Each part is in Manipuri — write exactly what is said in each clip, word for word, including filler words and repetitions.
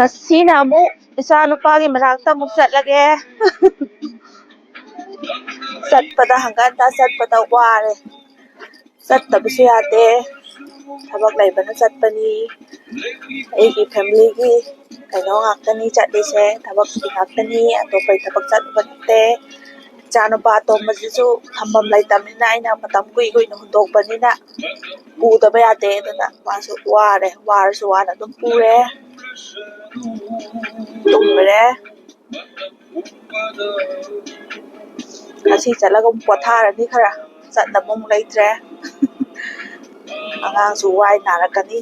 ꯉꯁꯤꯅ ꯑꯃꯨꯛ ꯏꯆꯥ ꯅꯨꯄꯥꯒꯤ ꯃꯅꯥꯛꯇ ꯑꯃꯨꯛ ꯆꯠꯂꯒꯦ꯫ ꯆꯠꯄꯗ ꯍꯪꯒꯠ ꯍꯟꯗ ꯆꯠꯄꯗ ꯋꯥꯔꯦ꯫ ꯆꯠꯇꯕꯁꯨ ꯌꯥꯗꯦ꯫ ꯊꯕꯛ ꯂꯩꯕꯅ ꯆꯠꯄꯅꯤ꯫ ꯑꯩꯒꯤ ꯐꯦꯃꯤꯂꯤꯒꯤ ꯀꯩꯅꯣ ꯉꯥꯛꯇꯅꯤ ꯆꯠꯂꯤꯁꯦ꯫ ꯊꯕꯛꯀꯤ ꯉꯥꯛꯇꯅꯤ꯫ ꯑꯇꯣꯞꯄꯒꯤ ꯊꯕꯛ ꯆꯠꯄ ꯅꯠꯇꯦ꯫ ꯏꯆꯥꯅꯨꯄꯥ ꯑꯇꯣꯝꯕꯁꯤꯁꯨ ꯊꯝꯐꯝ ꯂꯩꯇꯕꯅꯤꯅ ꯑꯩꯅ ꯃꯇꯝ ꯀꯨꯏ ꯀꯨꯏꯅ ꯍꯨꯟꯗꯣꯛꯄꯅꯤꯅ ꯄꯨꯗꯕ ꯌꯥꯗꯦ꯫ ꯑꯗꯨꯅ ꯃꯥꯁꯨ ꯋꯥꯔꯦ꯫ ꯋꯥꯔꯁꯨ ꯋꯥꯅ ꯑꯗꯨꯝ ꯄꯨꯔꯦ꯫ ꯇꯨꯝꯈ꯭ꯔꯦ꯫ ꯉꯁꯤ ꯆꯠꯂꯒ ꯑꯃꯨꯛ ꯄꯣꯊꯥꯔꯅꯤ ꯈꯔ꯫ ꯆꯠꯅꯕ ꯑꯃꯨꯛ ꯂꯩꯇ꯭ꯔꯦ꯫ ꯑꯉꯥꯡꯁꯨ ꯋꯥꯏ ꯅꯥꯔꯛꯀꯅꯤ꯫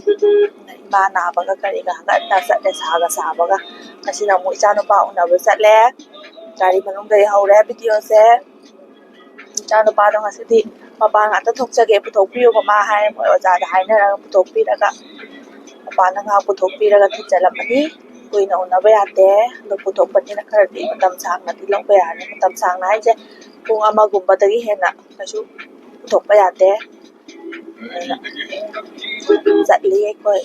ꯏꯃꯥ ꯅꯥꯕꯒ ꯀꯔꯤꯒ ꯍꯪꯒꯠ ꯍꯟꯗ ꯆꯠꯂꯦ ꯁꯥꯒ ꯁꯥꯕꯒ꯫ ꯉꯁꯤꯅ ꯑꯃꯨꯛ ꯏꯆꯥꯅꯨꯄꯥ ꯎꯅꯕ ꯆꯠꯂꯦ꯫ ꯒꯥꯔꯤ ꯃꯅꯨꯡꯗꯒꯤ ꯍꯧꯔꯦ ꯚꯤꯗꯤꯑꯣꯁꯦ꯫ ꯏꯆꯥꯅꯨꯄꯥꯗꯣ ꯉꯁꯤꯗꯤ ꯃꯄꯥꯟ ꯉꯥꯛꯇ ꯊꯣꯛꯆꯒꯦ, ꯄꯨꯊꯣꯛꯄꯤꯌꯨ ꯃꯃꯥ ꯍꯥꯏꯔ ꯃꯣꯏ ꯑꯣꯖꯥꯗ ꯍꯥꯏꯅꯔꯒ ꯄꯨꯊꯣꯛꯄꯤꯔꯒ ꯃꯄꯥꯟꯗ ꯉꯥꯏꯍꯥꯛ ꯄꯨꯊꯣꯛꯄꯤꯔꯒ ꯊꯤꯟꯖꯜꯂꯝꯃꯅꯤ꯫ ꯀꯨꯏꯅ ꯎꯅꯕ ꯌꯥꯗꯦ꯫ ꯑꯗꯣ ꯄꯨꯊꯣꯛꯄꯅꯤꯅ ꯈꯔꯗꯤ ꯃꯇꯝ ꯁꯥꯡꯅꯗꯤ ꯂꯧꯕ ꯌꯥꯔꯅꯤ꯫ ꯃꯇꯝ ꯁꯥꯡꯅ ꯍꯥꯏꯁꯦ ꯄꯨꯡ ꯑꯃꯒꯨꯝꯕꯗꯒꯤ ꯍꯦꯟꯅ ꯀꯩꯁꯨ ꯄꯨꯊꯣꯛꯄ ꯌꯥꯗꯦ꯫ ꯑꯗꯨꯅ ꯆꯠꯂꯤ ꯑꯩꯈꯣꯏ꯫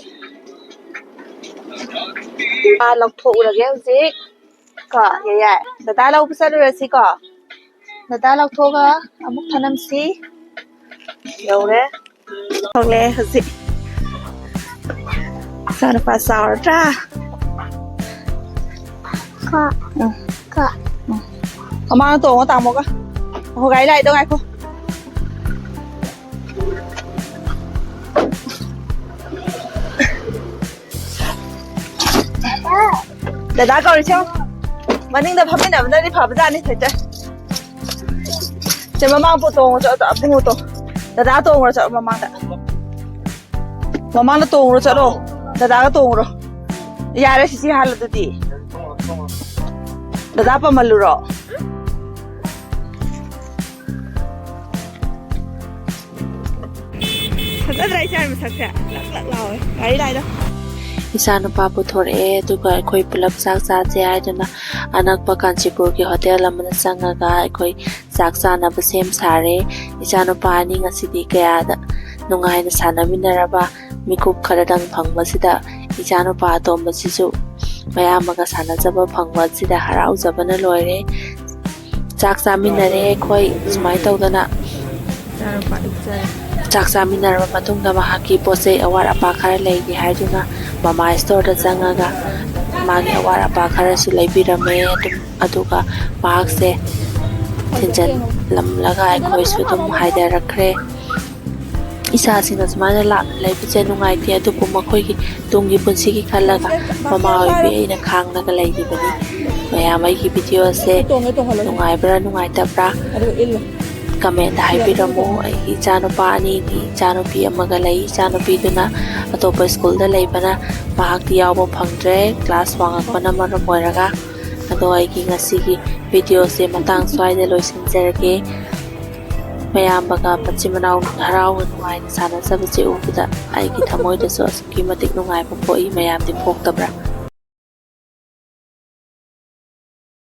ꯃꯥ ꯂꯧꯊꯣꯛꯎꯔꯒꯦ ꯍꯧꯖꯤꯛ꯫ ꯀꯣ, ꯌꯥꯏ, ꯌꯥꯏ꯫ ꯗꯗꯥ ꯂꯧꯕ ꯆꯠꯂꯨꯔꯁꯤꯀꯣ꯫ ꯗꯗꯥ ꯂꯧꯊꯣꯛꯑꯒ ꯑꯃꯨꯛ ꯊꯅꯝꯁꯤ꯫ ꯌꯧꯔꯦ꯫ ꯊꯣꯛꯂꯛꯑꯦ ꯍꯧꯖꯤꯛ꯫ ꯏꯆꯥꯅꯨꯄꯥ ꯆꯥꯎꯔꯗ꯭ꯔꯥ? ꯀꯣ꯫ ꯎꯝ꯫ ꯀꯣ꯫ ꯎꯝ꯫ ꯃꯃꯥꯡꯗ ꯇꯣꯡꯉꯣ ꯇꯥꯃꯣꯒ꯫ ꯑꯍꯣ, ꯒꯥꯔꯤ ꯂꯥꯛꯏꯗꯣ ꯉꯥꯏꯈꯣ꯫ ꯗꯗꯥ ꯀꯧꯔꯤꯁꯦ ꯌꯦꯡꯉꯣ꯫ ꯃꯅꯤꯡꯗ ꯐꯝꯃꯤꯟꯅꯕꯅꯗꯤ ꯐꯕꯖꯥꯠꯅꯤ, ꯊꯣꯏꯊꯣꯏ꯫ ꯁꯦ, ꯃꯃꯥꯡ ꯄꯣ ꯇꯣꯡꯉꯣ ꯆꯠꯂꯣ, ꯑꯕꯨꯡꯉꯣ ꯇꯣ-, ꯗꯗꯥ ꯇꯣꯡꯉꯨꯔꯣ ꯆꯠꯂꯣ ꯃꯃꯥꯡꯗ꯫ ꯃꯃꯥꯡꯗ ꯇꯣꯡꯉꯨꯔꯣ ꯆꯠꯂꯣ꯫ ꯗꯗꯥꯒ ꯇꯣꯡꯉꯨꯔꯣ꯫ ꯌꯥꯔꯦ, ꯁꯤꯁꯤ ꯍꯥꯜꯂꯣ ꯑꯗꯨꯗꯤ꯫ ꯗꯗꯥ ꯄꯝꯍꯜꯂꯨꯔꯣ? ꯐꯖꯗ꯭ꯔꯥ ꯏꯆꯥ ꯃꯁꯛꯁꯦ? ꯂꯛ ꯂꯛ ꯂꯥꯎꯋꯦ꯫ ꯒꯥꯔꯤ ꯂꯥꯛꯏꯗꯣ꯫ ꯏꯆꯥꯅꯨꯄꯥ ꯄꯨꯊꯣꯔꯛꯑꯦ, ꯑꯗꯨꯒ ꯑꯩꯈꯣꯏ ꯄꯨꯂꯞ ꯆꯥꯛ ꯆꯥꯁꯦ ꯍꯥꯏꯗꯨꯅ ꯑꯅꯛꯄ ꯀꯥꯟꯆꯤꯄꯨꯔꯒꯤ ꯍꯣꯇꯦꯜ ꯑꯃꯗ ꯆꯪꯉꯒ ꯑꯩꯈꯣꯏ ꯆꯥꯛ ꯆꯥꯅꯕ ꯁꯦꯝ ꯁꯥꯔꯦ꯫ ꯏꯆꯥꯅꯨꯄꯥ ꯑꯅꯤ ꯉꯁꯤꯗꯤ ꯀꯌꯥꯗ ꯅꯨꯡꯉꯥꯏꯅ ꯁꯥꯟꯅꯃꯤꯟꯅꯔꯕ ꯃꯤꯀꯨꯞ ꯈꯔꯗꯪ ꯐꯪꯕꯁꯤꯗ ꯏꯆꯥꯅꯨꯄꯥ ꯑꯇꯣꯝꯕꯁꯤꯁꯨ ꯃꯌꯥꯝꯕꯒ ꯁꯥꯟꯅꯖꯕ ꯐꯪꯕ ꯑꯁꯤꯗ ꯍꯔꯥꯎꯖꯕꯅ ꯂꯣꯏꯔꯦ꯫ ꯆꯥꯛ ꯆꯥꯃꯤꯟꯅꯔꯦ ꯑꯩꯈꯣꯏ꯫ ꯁꯨꯃꯥꯏꯅ ꯇꯧꯗꯅ ꯆꯥꯛ ꯆꯥꯃꯤꯟꯅꯔꯕ ꯃꯇꯨꯡꯗ ꯃꯍꯥꯛꯀꯤ ꯄꯣꯠ ꯆꯩ ꯑꯋꯥꯠ ꯑꯄꯥ ꯈꯔ ꯂꯩꯔꯤ ꯍꯥꯏꯗꯨꯅ ꯃꯃꯥ ꯏꯁꯇꯣꯔꯗ ꯆꯪꯉꯒ ꯃꯥꯒꯤ ꯑꯋꯥꯠ ꯑꯄꯥ ꯈꯔꯁꯨ ꯂꯩꯕꯤꯔꯝꯃꯦ꯫ ꯑꯗꯨꯝ ꯑꯗꯨꯒ ꯃꯍꯥꯛꯁꯦ ꯊꯤꯟꯖꯤꯜꯂꯝꯂꯒ ꯑꯩꯈꯣꯏꯁꯨ ꯑꯗꯨꯝ ꯍꯥꯏꯊꯔꯛꯈ꯭ꯔꯦ꯫ ꯏꯆꯥꯁꯤꯡ ꯑꯁꯨꯃꯥꯏꯅ ꯂꯥꯞꯅ ꯂꯩꯕꯁꯦ ꯅꯨꯡꯉꯥꯏꯇꯦ, ꯑꯗꯨꯕꯨ ꯃꯈꯣꯏꯒꯤ ꯇꯨꯡꯒꯤ ꯄꯨꯟꯁꯤꯒꯤ ꯈꯜꯂꯒ ꯃꯃꯥ ꯑꯣꯏꯕꯤ ꯑꯩꯅ ꯈꯥꯡꯂꯒ ꯂꯩꯔꯤꯕꯅꯤ꯫ ꯃꯌꯥꯝ ꯑꯩꯒꯤ ꯚꯤꯗꯤꯑꯣ ꯑꯁꯦ ꯅꯨꯡꯉꯥꯏꯕ꯭ꯔꯥ ꯅꯨꯡꯉꯥꯏꯇꯕ꯭ꯔꯥ ꯀꯃꯦꯟꯗ ꯍꯥꯏꯕꯤꯔꯝꯃꯨ꯫ ꯑꯩꯒꯤ ꯏꯆꯥꯅꯨꯄꯥ ꯑꯅꯤꯅꯤ, ꯏꯆꯥꯅꯨꯄꯤ ꯑꯃꯒ ꯂꯩ꯫ ꯏꯆꯥꯅꯨꯄꯤꯗꯨꯅ ꯑꯇꯣꯞꯄ ꯁ꯭ꯀꯨꯜꯗ ꯂꯩꯕꯅ ꯃꯍꯥꯛꯇꯤ ꯌꯥꯎꯕ ꯐꯪꯗ꯭ꯔꯦ, ꯀ꯭ꯂꯥꯁ ꯋꯥꯡꯉꯛꯄꯅ ꯃꯔꯝ ꯑꯣꯏꯔꯒ꯫ ꯑꯗꯣ ꯑꯩꯒꯤ ꯉꯁꯤꯒꯤ ꯚꯤꯗꯤꯑꯣꯁꯦ ꯃꯇꯥꯡ ꯁ꯭ꯋꯥꯏꯗ ꯂꯣꯏꯁꯤꯟꯖꯔꯒꯦ꯫ ꯃꯌꯥꯝꯕꯒ ꯃꯆꯤꯟ ꯃꯅꯥꯎ ꯍꯔꯥꯎꯅ ꯅꯨꯡꯉꯥꯏꯅ ꯁꯥꯟꯅꯖꯕꯁꯦ ꯎꯕꯗ ꯑꯩꯒꯤ ꯊꯃꯣꯏꯗꯁꯨ ꯑꯁꯨꯛꯀꯤ ꯃꯇꯤꯛ ꯅꯨꯡꯉꯥꯏꯕ ꯄꯣꯛꯏ꯫ ꯃꯌꯥꯝꯗꯤ ꯄꯣꯛꯇꯕ꯭ꯔꯥ?